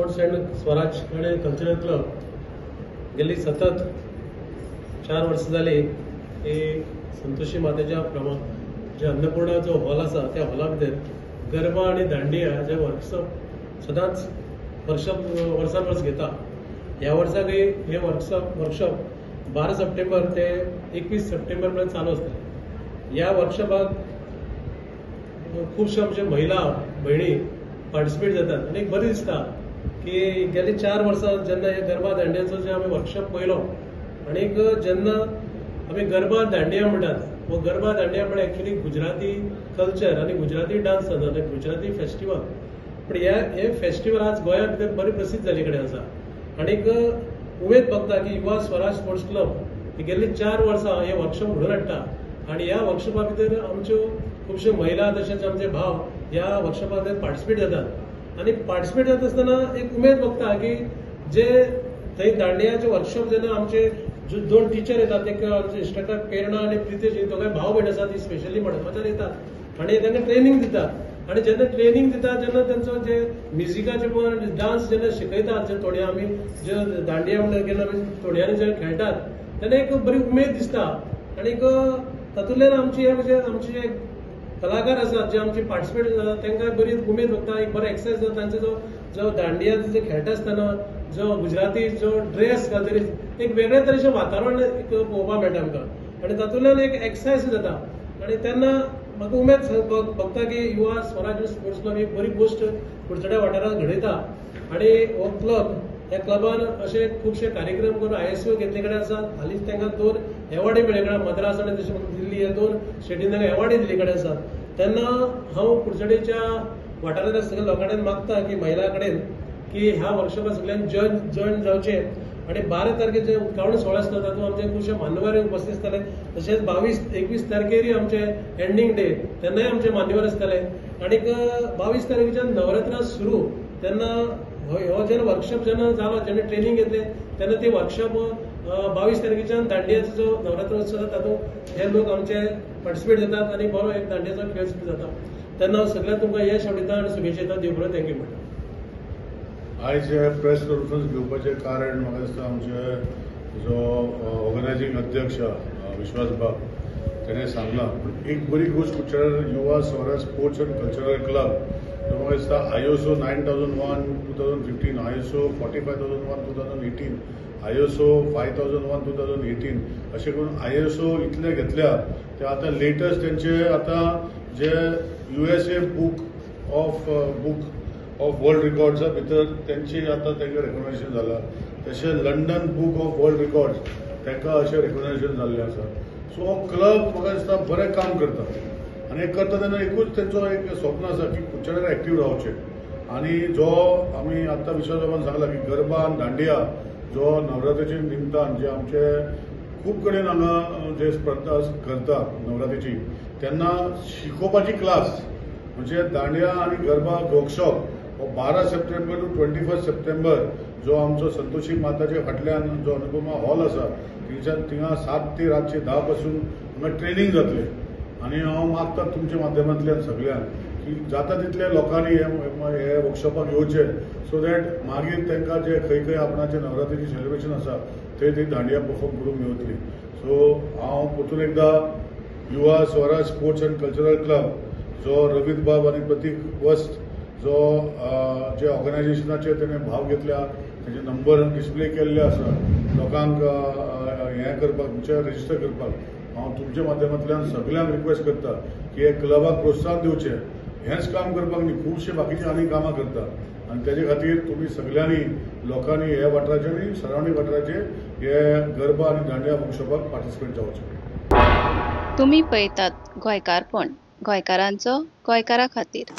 Sports and स्वराज आनी cultural club गेली सतत 4 वर्सां जाली की संतोषी मातेच्या प्रमाण जे अन्नपूर्णा जो हॉल आसा त्या हॉला भितर गरबा आनी दांडिया जे वर्कशॉप सदांच वर्सान वर्स घेता. ह्या वर्साकय हे वर्कशॉप 12 सप्टेंबर ते 21 सप्टेंबर पर्यंत चालू आसतले. ह्या वर्कशॉपाक खुबश्यो आमच्यो महिला भयणी पार्टिसिपेट जातात आनी एक बरें दिसता की गेली 4 वर्सां जेन्ना हे गरबा दांडियाचो जे आमी वर्कशॉप पळयलो आनीक जेन्ना आमी गरबा दांडिया म्हणटात, हो गरबा दांडिया म्हळ्यार एक्चुअली गुजराती कल्चर आनी गुजराती डान्स जाता, गुजराती फेस्टिवल. पूण हे फेस्टिवल आज गोंया भितर बरें प्रसिद्ध जाल्ले कडेन आसा आनीक उमेद भोगता की युवा स्वराज स्पोर्ट्स क्लब ही गेल्ली 4 वर्सां हे वर्कशॉप घडोवन हाडटा आनी ह्या वर्कशॉपा भितर आमच्यो खुबश्यो महिला तशेंच आमचे भाव ह्या वर्कशॉपा भितर पार्टिसिपेट जातात आनी पार्टिसिपेट जाता आसतना एक उमेद भोगता की जे थंय दांडियाचे वर्कशॉप जेन्ना आमचे जो 2 टिचर येतात, एक आमचे इन्स्ट्रक्टर प्रेरणा आनी प्रितेश, दोगांय भाव भयण आसा, ती स्पेशली मडगांवच्यान येतात आनी तांकां ट्रेनींग दितात आनी जेन्ना ट्रेनींग दितात जेन्ना तेंचो जे म्युजिकाचे पण डान्स जेन्ना शिकयतात, जे थोडे आमी जे दांडिया म्हणटा जेन्ना आमी थोड्यांनी जे खेळटात तेन्ना एक बरी उमेद दिसता आनीक तातूंतल्यान आमची हे म्हणजे आमचे जे कलाकार आसात जे आमचे पार्टिसिपेट जातात तांकां बरी उमेद भोगता, एक बरो एक्सरसायज जाता. तांचो जो जो दांडिया जे खेळटा आसतना जो गुजराती जो ड्रेस घालतरी एक वेगळे तरेचें वातावरण एक पळोवपाक मेळटा आमकां आनी तातूंतल्यान एक एक्सरसायज जाता आनी तेन्ना म्हाका उमेद भोगता की युवा स्वराज स्पोर्ट्स क्लब एक बरी गोश्ट कुडचड्या वाठारांत घडयता आनी हो क्लब ह्या क्लबान अशे खुबशे कार्यक्रम करून ISO घेतले कडेन आसा. हालींच तांकां 2 एवॉर्डय मेळ्ळे कडेन, मद्रास आनी तशें दिल्ली ह्या 2 स्टेटीन तांकां एवॉर्डय दिल्ले कडेन आसात. तेन्ना हांव कुडचडेच्या वाठारांतल्या सगळ्या लोकां कडेन मागता की महिलां कडेन की ह्या वर्कशॉपाक सगळ्यांनी जॉयन जावचें आनी 12 तारखेचे उक्तावण सुवाळो आसता तातूंत आमचे खुबशे मान्यवर उपस्थित आसतले, तशेंच 22-21 तारखेरय आमचे एंडींग डे तेन्नाय आमचे मान्यवर आसतले आनीक 22 तारखेच्यान नवरात्रां सुरू तेन्ना हो जेन्ना वर्कशॉप जेन्ना जालो, जेन्ना ट्रेनींग घेतलें तेन्ना ते वर्कशॉप 22 तारखेच्यान दांडियाचो जो नवरात्र उत्सव जाता तातूंत हे लोक आमचे पार्टिसिपेट जातात आनी बरो एक दांडियाचो खेळ सुरू जाता. तेन्ना हांव सगळ्यांक तुमकां यश आवडिता आनी शुभेच्छा दिता. देव बरें, thank you म्हणटा. आयज हे प्रेस कॉन्फरन्स घेवपाचें कारण म्हाका दिसता आमचे जो ऑर्गनायझींग अध्यक्ष विश्वास बाब तेणें सांगलां. पूण एक बरी गोश्ट कुडचड्यार Yuva Swaraj sports and cultural club म्हाका दिसता ISO 9001 2015, ISO 45001 2018, ISO 5001 2018 अशें करून ISO इतले घेतल्या ते आतां लेटस्ट तेंचे आतां जे USA book of world रिकॉर्ड्सा भितर तेंची आतां तांकां रेकॉग्नायझेशन जालां, तशें London book of world records तांकां अशें रेकॉग्नायझेशन जाल्लें आसा. सो हो क्लब म्हाका दिसता बरें काम करता आनी करता तेन्ना एकूच तेंचो एक स्वप्न आसा की कुडचड्यार एक्टीव रावचें आनी जो आमी आतां विश्वास बाबान सांगला की गरबा आनी दांडिया जो नवरात्रीच्या निमतान जे आमचे खूब कडेन हांगा जे स्पर्धा करता नवरात्रीची तेन्ना शिकोवपाची क्लास म्हणजे दांडिया आनी गरबा वर्कशॉप हो 12 सप्टेंबर टू 21 सप्टेंबर जो आमचो संतोषी माताच्या फाटल्यान जो अनुपमा हॉल आसा थंयच्यान थिंगा 7 ते रातचे 10 पासून हांगा ट्रेनींग जातलें आनी हांव मागता तुमच्या माध्यमांतल्यान सगळ्यांक की जाता तितल्या लोकांनी हे वर्कशॉपाक येवचें सो that मागीर तांकां जे खंय खंय आपणाचें नवरात्रीचें सेलिब्रेशन आसा थंय थंय दांडिया परफॉर्म करूंक मेळटली. सो हांव परतून एकदां Yuva Swaraj sports and cultural club जो रवीत बाब आनी प्रतीक वस्त जो जे ऑर्गनायझेशनाचे तेणें भाग घेतल्या तेजे नंबर डिस्प्ले केल्ले आसा लोकांक हें करपाक म्हणजे रजिस्टर करपाक हांव तुमच्या माध्यमांतल्यान सगळ्यांक रिक्वेस्ट करता की हे क्लबाक प्रोत्साहन दिवचें. हेंच काम करपाक न्ही, खुबशे बाकीचे आनी कामां करता आनी तेजे खातीर तुमी सगळ्यांनी लोकांनी ह्या वाठाराचे आनी सरावंडींग वाठाराचे हे गरबा आनी दांडिया वर्कशॉपाक पार्टिसिपेट जावचें. तुमी पळयतात गोंयकारपण, गोंयकारांचो गोंयकारा खातीर.